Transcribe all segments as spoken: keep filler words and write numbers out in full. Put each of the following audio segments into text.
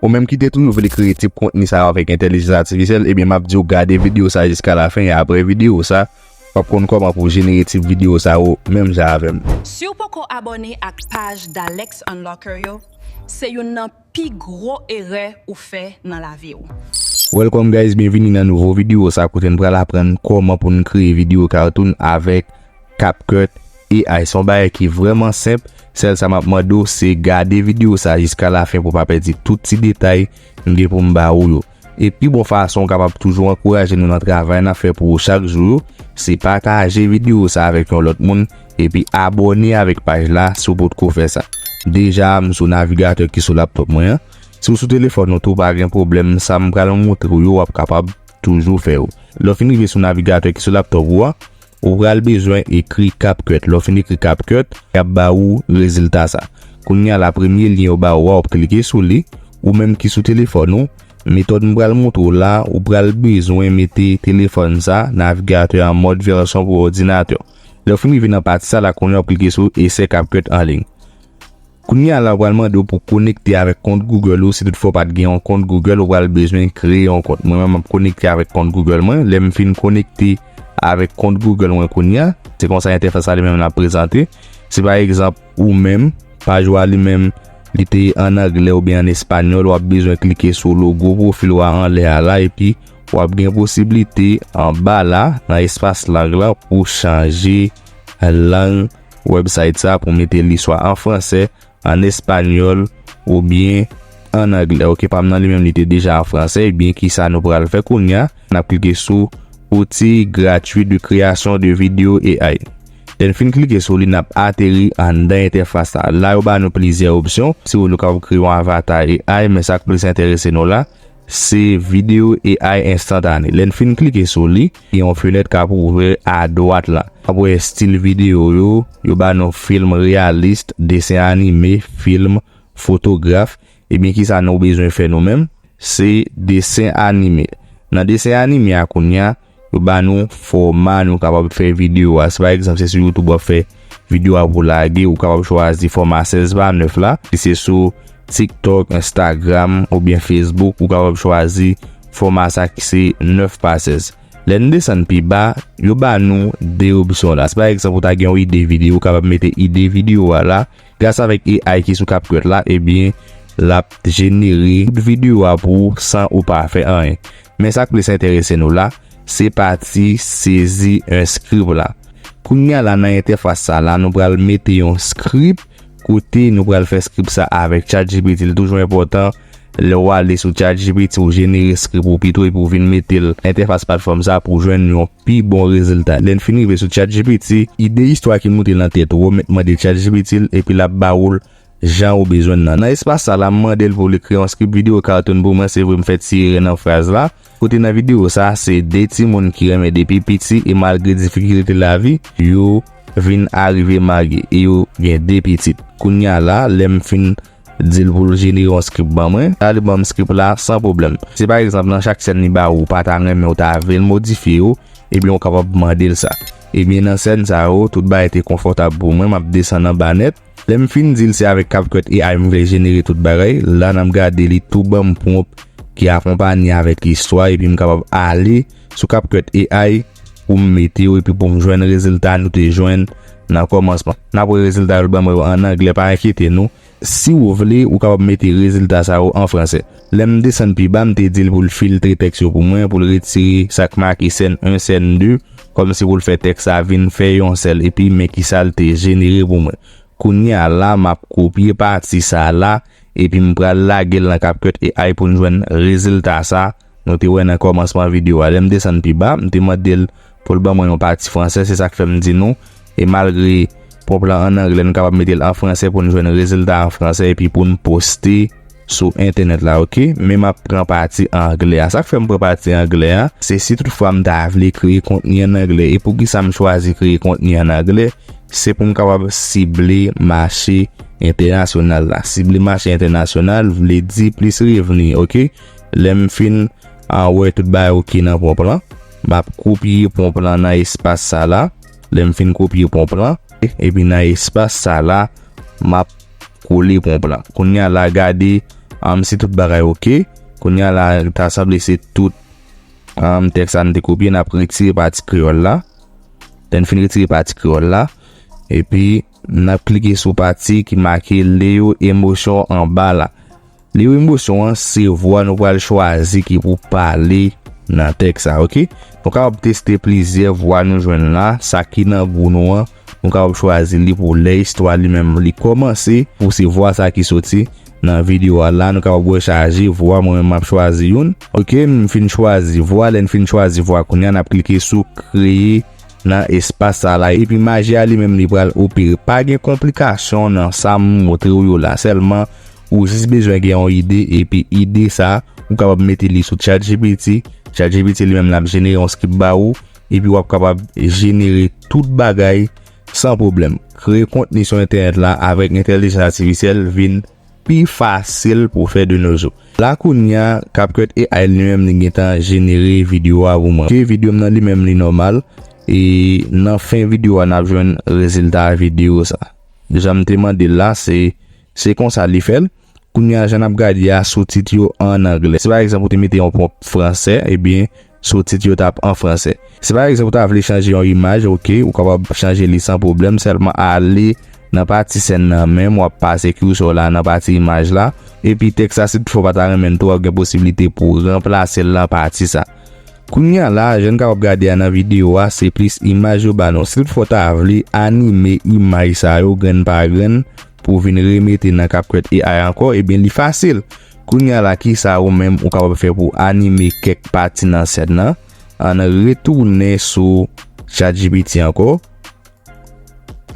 Ou menm ki te toujou vle kreye tip kontni sa yo avèk entèlijans atifisyèl, ebyen m ap di w gade videyo sa jiska lafen, e apre videyo sa, w ap konn kòman pou w jenere tip videyo sa yo menm jan avè m. Si w poko abòne ak paj Dalex Unlocker yo, se youn nan pi gwo erè ou fè nan lavi w. Welcome guys, byenvini nan nouvo videyo sa kote n pral aprann kòman pou n kreye videyo cartoon avèk CapCut A I. Se yon bagay ki vrèman senp. Sèl sa m ap mande w, se gade videyo sa jiska lafen pou w pa pèdi tout ti detay m gen pou m ba ou yo. E pi bon fason w kapab toujou ankouraje nou nan travay n ap fè pou ou chak jou yo, se pataje videyo sa avèk yon lòt moun, epi abòne avèk paj la si w potko fè sa. Deja, m sou navigatè ki sou laptop mwen an. Si w sou telefòn ou tou, pa gen pwoblèm, sa m pral montre w yo, w ap kapab toujou fè yo. Lè w fin rive sou navigatè ki sou laptop ou a, ou pral bezwen ekri CapCut. Lè w fin ekri CapCut, y ap ba ou rezilta sa. Kounye a la, premye lyen yo ba ou a, w ap klike sou li. Ou menm ki sou telefòn ou, metòd m pral montre w la, ou pral bezwen mete telefòn sa, navigatè an mòd vèsyon pou òdinatè w. Lè w fin rive nan pati sa la, kounye a w ap klike sou Ese CapCut an liy. Kounye a la, w pral mande w pou konekte avèk kont Google ou. Si toutfwa w pa t gen yon kont Google, ou pral bezwen kreye yon kont. Mwen menm, m ap konekte avèk kont Google mwen. Lè m fin konekte avèk kont Google mwen kounye a, se konsa entèfas la li menm l ap prezante. Si pa egzanp, ou menm, paj ou a li menm, li te an anglè oubyen an espanyòl, w ap bezwen klike sou logo pwofil ou a anlè a la, epi w ap gen posiblite anba la, nan espas lang la, pou chanje lang website sa, pou mete li swa an fransè, an espanyòl, oubyen an anglè. Ok, pa m nan li menm li te deja an fransè, ebyen kisa nou pral fè kounye a? N ap klike sou Outil gratuit de création de vidéo A I. Lè n fin klike sou li, n ap ateri anndan entèfas la. La, yo ba nou plizyè opsyon. Si w vle, ou kapab kreye yon avata A I, men sa k plis enterese nou la, se videyo A I enstantane. Lè n fin klike sou li, gen yon fenèt k ap ouvè adwat la. W ap wè estil videyo yo, yo ba nou film réaliste, desen anime, film, fotograf. Ebyen, kisa nou bezwen fè nou menm? Se desen anime. Nan desen anime a kounye a, yo ba nou fòma nou kapab fè videyo a. Si pa egzanp, se sou YouTube w ap fè videyo a pou lage, ou kapab chwazi fòma sèz pa nèf la. Si se sou TikTok, Instagram oubyen Facebook, ou kapab chwazi fòma sa ki se nèf pa sèz. Lè n desann pi ba, yo ba nou de opsyon la. Si pa egzanp, ou ta gen yon ide videyo, ou kapab mete ide videyo a la. Gras avèk A I ki sou CapCut la, ebyen, l ap jenere tout videyo a pou ou san ou pa fè anyen. Men sa k plis enterese nou la, se pati sezi yon script la. Kounye a la, nan entèfas sa la, nou pral mete yon script kote nou pral fè script sa avèk ChatGPT. Li toujou enpòtan lè w ale sou ChatGPT, ou jenere script ou pito epi ou vin mete l entèfas platfòm sa pou w jwenn yon pi bon rezilta. Lè n fin rive sou ChatGPT, ide istwa ki moute nan tèt ou, w mèt mande ChatGPT l, epi l ap ba ou l jan ou bezwen l nan. Nan espas sa la, m mande l pou l ekri yon script videyo cartoon pou mwen, se vre m fè ti erè nan fraz la. Kote nan videyo sa, se de timoun ki renmen depi piti e malgre difikilte lavi, yo vin arive marye e yo gen de pitit. Kounye a la, lè m fin di l pou l jenere yon script ban mwen, la li ban m script la san pwoblèm. Si pa egzanp, nan chak sèn li ba ou, ou pa ta renmen, ou ta vle l modifye yo, ebyen ou kapab mande l sa. Ebyen nan sèn sa yo, tout bagay te konfòtab pou mwen, m ap desann anba nèt. Lè m fin di l se avèk CapCut A I m vle jenere tout bagay, la n ap gade li tou ban m pwonp ki akonpanye avèk istwa, epi m kapab ale sou CapCut A I pou m mete yo, epi pou m jwenn rezilta nou te jwenn nan kòmansman. N ap wè rezilta yo l ban mwen yo an anglè, pa enkyete nou. Si w vle, ou kapab mete rezilta sa yo an fransè. Lè m desann pi ba, m te di l pou l filtre tèks yo pou mwen, pou l retire sa k make sèn en, sèn de, kòmsi pou l fè tèks la vin fè yon sèl, epi men kisa l te jenere pou mwen. Kounye a la, m ap kopye pati sa la, epi m pral lage l nan CapCut A I pou n jwenn rezilta sa nou te wè nan kòmansman videyo a. Lè m desann pi ba, m te mande l pou l ban mwen yon pati fransè, se sa k fè m di nou. E malgre pwonp lan an anglè, nou kapab mete l an fransè pou n jwenn rezilta an fransè epi pou n poste sou entènèt la, ok? Men m ap pran pati anglè a. Sa k fè m pran pati anglè a, se si toutfwa m ta vle kreye kontni an anglè. E poukisa m chwazi kreye kontni an anglè? Se pou m kapab sible mache entènasyonal la. Sible mache entènasyonal vle di plis revni, ok? Lè m fin an wè tout bagay ok nan pwonp lan, m ap kopye pwonp lan nan espas sa la. Lè m fin kopye pwonp lan, epi nan espas sa la, m ap kole pwonp lan. Kounye a la, gade Um, si tout bagay oke, kounye a la, ta sanble se tout um, tèks la n te kopye, n ap retire pati kreyòl la. Lè n fin retire pati kreyòl la, epi n ap klike sou pati ki make Leo Emotion anba la. Leo Emotion an, se vwa nou pral chwazi ki pou pale nan tèks la, oke? Nou kapab teste plizyè vwa nou jwenn la, sa ki nan gou nou an, nou kapab chwazi li pou lè istwa li menm li kòmanse, pou se vwa sa ki soti nan videyo a la, nou kapab wè chaje vwa, mwen menm m ap chwazi youn. Oke, m fin chwazi vwa, lè n fin chwazi vwa, kounye a n ap klike sou kreye nan espas sa la. Epi maji a li menm li pral opere. Pa gen konplikasyon nan sa m montre w yo la. Sèlman, ou jis bezwen gen yon ide, epi ide sa, ou kapab mete li sou ChatGPT. ChatGPT li menm l ap jenere yon script ba ou, epi w ap kapab jenere tout bagay san pwoblèm. Kreye kontni sou entènèt la avèk entèlijans atifisyèl vin pi fasil pou fè de nos jours. La kounye a, CapCut A I li menm li gentan jenere videyo a pou mwen. Ke videyo m nan li menm li nòmal. E nan fen videyo a, n ap jwenn rezilta videyo sa. Jan m te mande l la, se, se konsa li fè l. Kounye a, jan n ap gade a, soutit yo an anglè. Si pa egzanp, ou te mete yon pwonp fransè, ebyen, soutit yo t ap an fransè. Si pa egzanp, ou ta vle chanje yon imaj, oke, ou kapab chanje li san pwoblèm, sèlman ale nan pati sèn nan menm, w ap pase kirsè w la nan pati imaj la, epi tèks la, si toutfwa w pa ta renmen l twòp, gen posiblite pou w ranplase l nan pati sa. Kounye a la, jan n kapab gade a nan videyo a, se plis imaj yo ba nou. Si toutfwa w ta vle anime imaj sa yo grenn pa grenn pou w vin remete nan CapCut A I ankò, ebyen li fasil. Kounye a la, kisa ou menm ou kapab fè pou anime kèk pati nan sèn nan? Ann retounen sou ChatGPT ankò.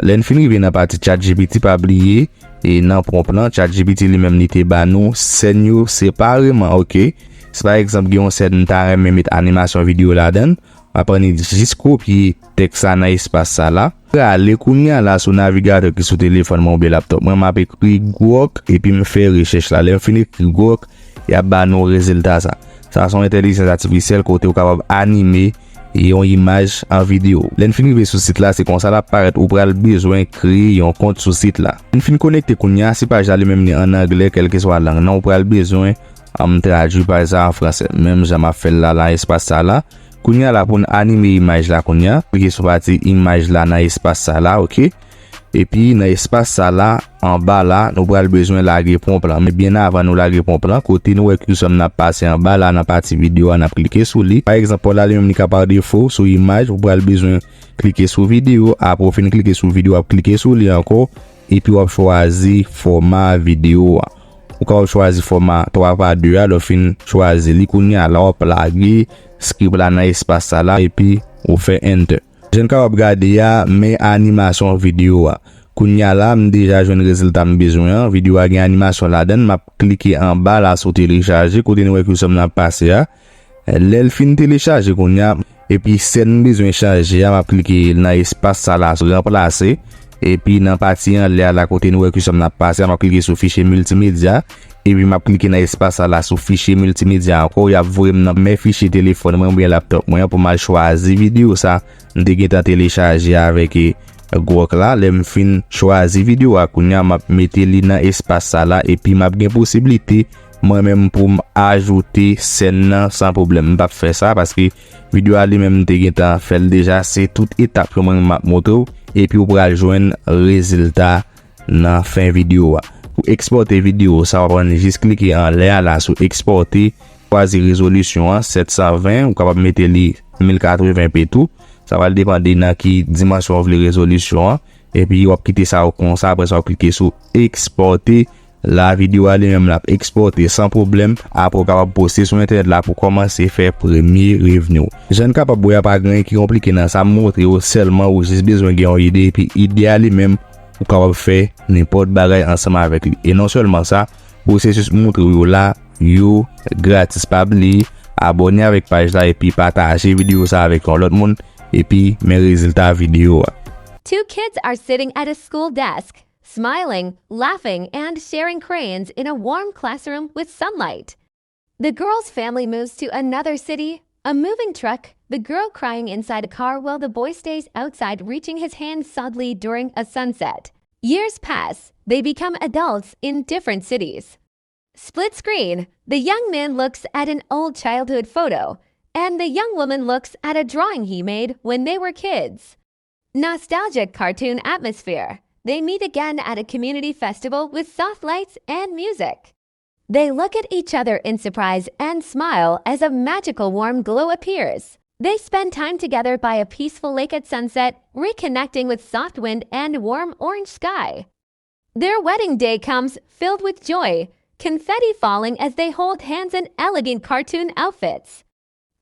Lè n fin rive nan pati ChatGPT, pa bliye, e nan pwonp lan, ChatGPT li menm li te ba nou sèn yo separeman, oke? Si pa egzanp, gen yon sèn m ta renmen met animasyon videyo ladan l, m ap annik jis kopye tèks sa nan espas sa la. Prale kounye a la sou navigatè ki sou telefòn mwen oubyen laptòp mwen, m ap ekri Grok epi m fè rechèch la. Lè m fin ekri Grok, y ap ba nou rezilta sa. Sa se yon entèlijans atifisyèl kote ou kapab anime yon imaj an videyo. Lè n fin rive sou sit la, se konsa l ap parèt, ou pral bezwen kreye yon kont sou sit la. Lè n fin konekte kounye a, si paj la li menm li an anglè, kèlkeswa lang nan, ou pral bezwen, um, tradui paj sa an fransè. Menm jan m ap fè l la, nan espas sa la. Kounye a la pou n anime imaj la kounye a. Klike sou pati imaj la nan espas sa la, oke? Epi nan espas sa la, anba la, nou pral bezwen lage pwonp lan. Men byen avan nou lage pwonp lan, kote nou wè kirsè m nan ap pase anba la nan pati videyo a, n ap klike sou li. Pa egzanp, pwonp la li menm li ka pa defo sou imaj, ou pral bezwen klike sou videyo. Apre w fin klike sou videyo, w ap klike sou li ankò, epi w ap chwazi fòma videyo a. Ou kapab chwazi fòma twa pa de a, lè w fin chwazi li kounye a la, w ap lage script la nan espas sa la, epi ou fè enter. Jan n kapab gade a, men animasyon videyo a. Kounye a la, m deja jwenn rezilta m bezwen an. Videyo a gen animasyon ladan l. M ap klike anba la sou telechaje, kote nou wè kirsè m nan ap pase a. Lè l fin telechaje kounye a, epi sèn m bezwen chanje a, m ap klike nan espas sa la sou ranplase. Epi nan pati anlè a la, kote nou wè kirsè m nan ap pase a, m ap klike sou fichye miltimedya. Epi m ap klike nan espas sa la sou fichye miltimedya ankò. Y ap voye m nan men fichye telefòn mwen oubyen laptòp mwen an pou m al chwazi videyo sa m te gentan telechaje avèk, e, Grok la. Lè m fin chwazi videyo a, kounye a m ap mete li nan espas sa la, epi m ap gen posiblite mwen menm pou m ajoute sèn nan san pwoblèm. M p ap fè sa paske videyo a li menm m te gentan fè l deja. Se tout etap yo mwen menm m ap montre w, epi w pral jwenn rezilta nan fen videyo a. Pou ekspòte videyo sa, w ap annik jis klike anlè a la sou ekspòte, chwazi rezolisyon an, sèt san ven, ou kapab mete li mil katreven P tou. Sa pral depande nan ki dimansyon w vle rezolisyon an. Epi w ap kite sa yo konsa, apre sa w ap klike sou ekspòte. La videyo a li menm l ap ekspòte san pwoblèm. Apre w kapab poste sou entènèt la pou kòmanse fè premye revni w. Jan n kapab wè a, pa gen anyen ki konplike nan sa m montre w, sèlman ou jis bezwen gen yon ide, epi ide a li menm ou kapab fè nenpòt bagay ansanm avèk li. E non sèlman sa, pwosesis m montre w yo la, yo gratis. Pa bliye abòne avèk paj la epi pataje videyo sa avèk yon lòt moun, epi men rezilta videyo a. Two kids are sitting at a school desk, smiling, laughing, and sharing crayons in a warm classroom with sunlight. The girl's family moves to another city, a moving truck, the girl crying inside a car while the boy stays outside reaching his hand sadly during a sunset. Years pass, they become adults in different cities. Split screen. The young man looks at an old childhood photo, and the young woman looks at a drawing he made when they were kids. Nostalgic cartoon atmosphere. They meet again at a community festival with soft lights and music. They look at each other in surprise and smile as a magical warm glow appears. They spend time together by a peaceful lake at sunset, reconnecting with soft wind and warm orange sky. Their wedding day comes filled with joy, confetti falling as they hold hands in elegant cartoon outfits.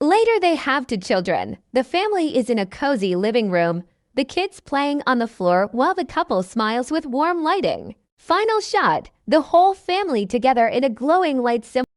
Later, they have two children. The family is in a cozy living room, the kids playing on the floor while the couple smiles with warm lighting. Final shot, the whole family together in a glowing light symbol.